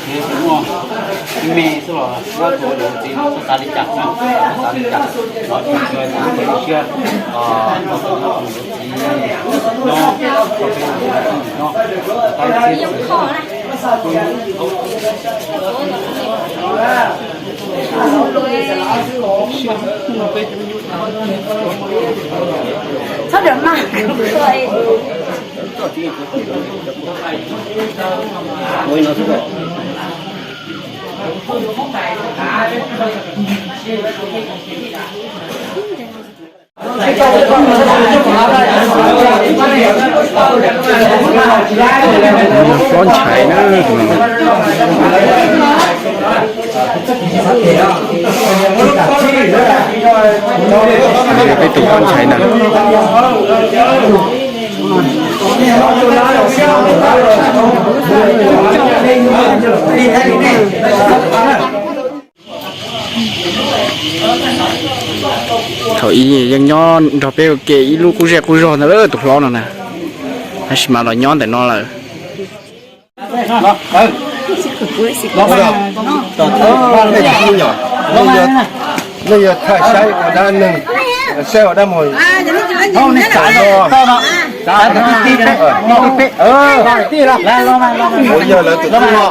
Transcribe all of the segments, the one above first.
Muaj me xwb los muab tus yuav txiv no txhob xav li cas no, txhob xav li cas, los tsis tshua txav siab, tau tus yuav txiv no, tau peb tus yuav txiv no, tab txhia txwv. Txhob rawm maj. Hlob ntshai na. Peb tus hlob ntshai ntag. Thaum ub yeej nyob nrog peb ua ke ib lub qub zej qub zog ntag lawm tus hlob no na, tab sis mas los nyob ntawm no lawm. Nej yog thaj saib ua dab neeg, saib ua dab muag, ua yog lawv tus tub no.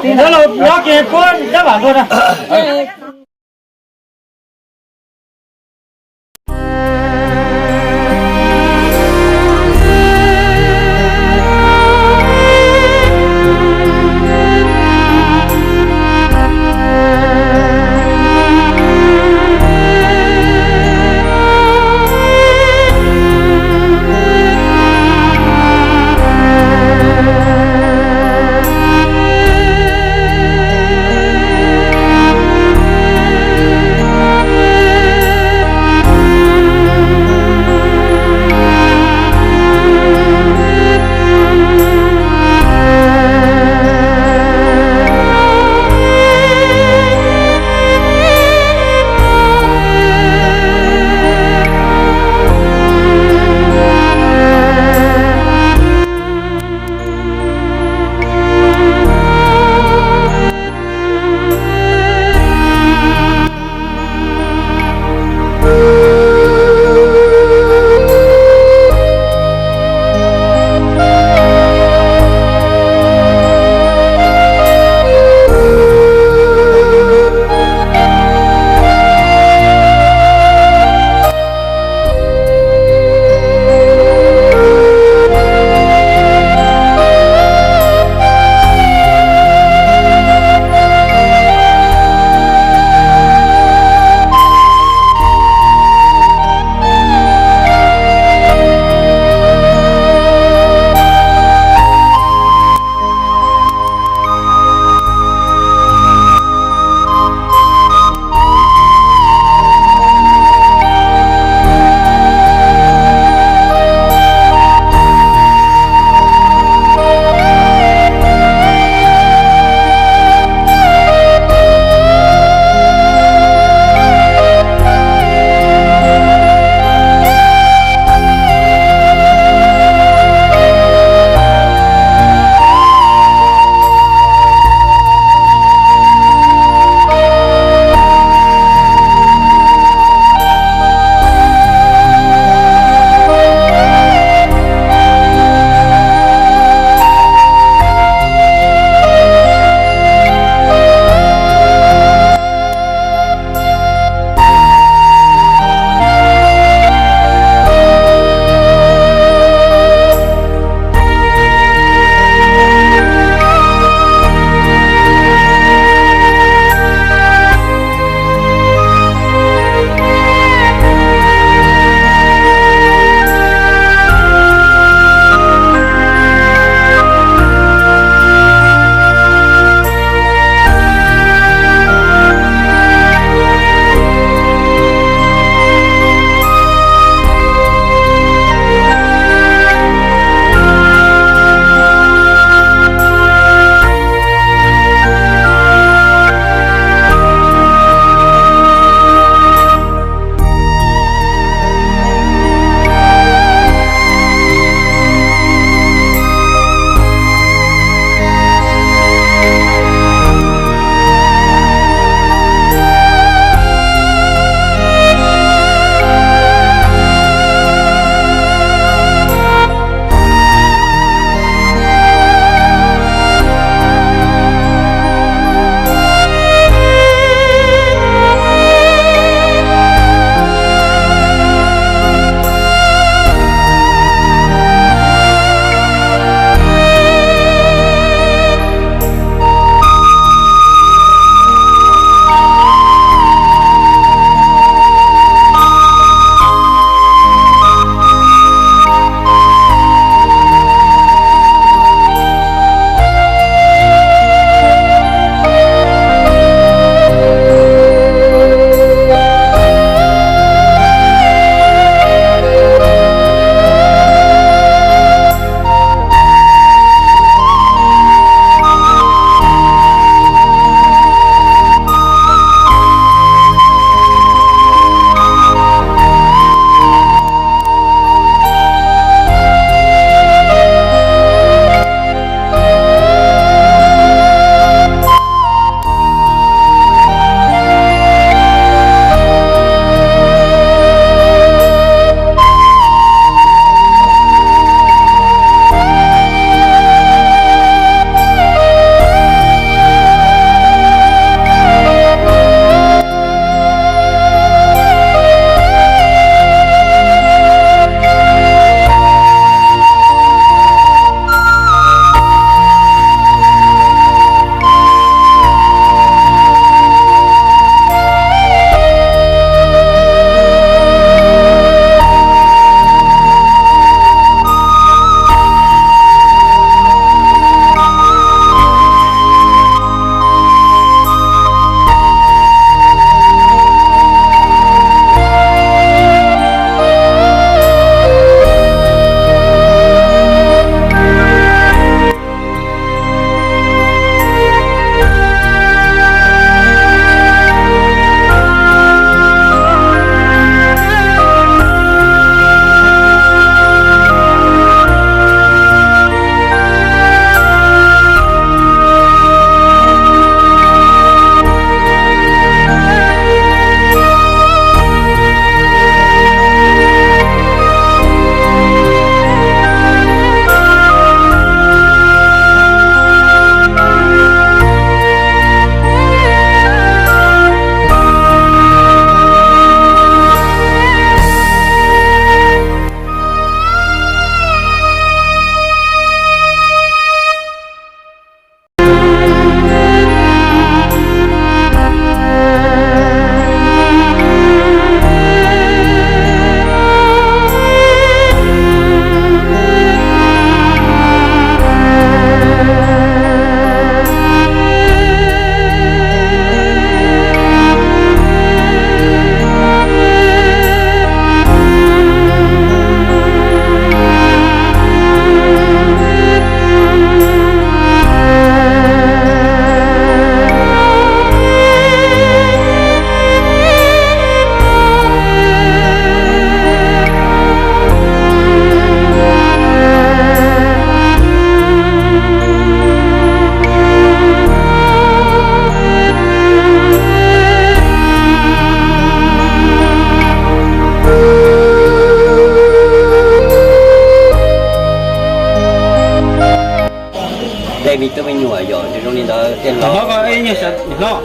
Hlob,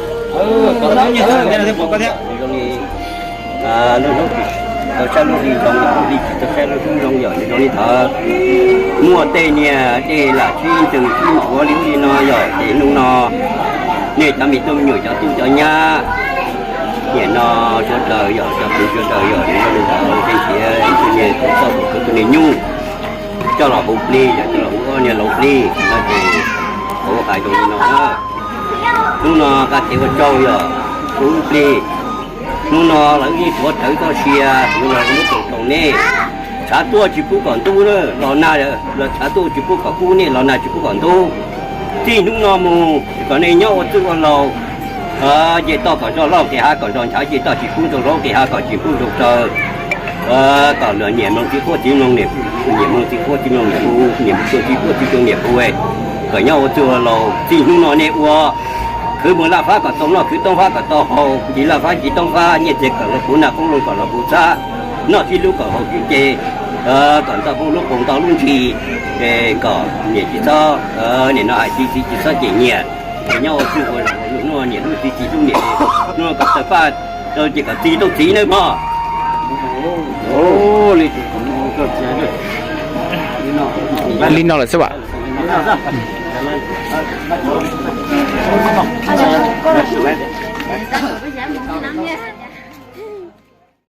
koj nyiam thiab pom koj thiab. Zoo li lub hlub tau saib lub hli zoo, lub hli tsis tau saib lub hlub zoo yom, zoo li thaum muaj tej niag dej lam sib ntws sib ntxuav li ub li no yom, ces hnub no nej cov me tub me nyuam cov tub cov nyab, niam no sawv daws yom, cov kwv sawv daws yom, zoo li ntawd ces nrhiav ib tug niag txoj tus kwv tus niag nyuj coj los hu plig yom, coj los hu ob niag laus plig no ces kuv hais zoo li no na. Hnub no qab kev ua tsaug yog hu plig. Hnub no lawv yeej tuav rawv txoj sia, hnub no lawv muab tau rau nej. Tshav tuaj tsis pub kom ntub na, los nag, los tshav tuaj tsis pub kom kub nej, los nag tsis pub kom ntub. Txij hnub no mus kom nej nyob ua txwj ua laus, nce toj kom nrog loj, nqis hav kom nrog ntshav, nce toj tsis pub nrog laub, nqis hav kom tsis pub nrog tsawv. Kom luag niam mloog txiv quab, txiv mloog niam, niam mloog txiv quab, txiv mloog niam hu, niam mloog txiv quab, txiv mloog niam hu. Kom nyob ua txwj ua laus, txij hnub no nej ua khwv mus laj fab kom tau noj, khwv toob fab kom tau haus, ncig laj fab ncig toob fab, nyiaj txiag kom los puv, naj qoob loo kom los puv txhab, noj sib hlub kom haus sib ce, kom ntau lub qoob ntau lub ntsis, kom niam tsis txhob, nim no hais txiv, txiv tsis txhob cem nyias, nyob ua txwj ua laus, hnub no niam hlub txiv, txiv hlub niam, hnub no kom tawg paj rau ces kom txiv tau txiv nawb mog. Li no lawm xwb as.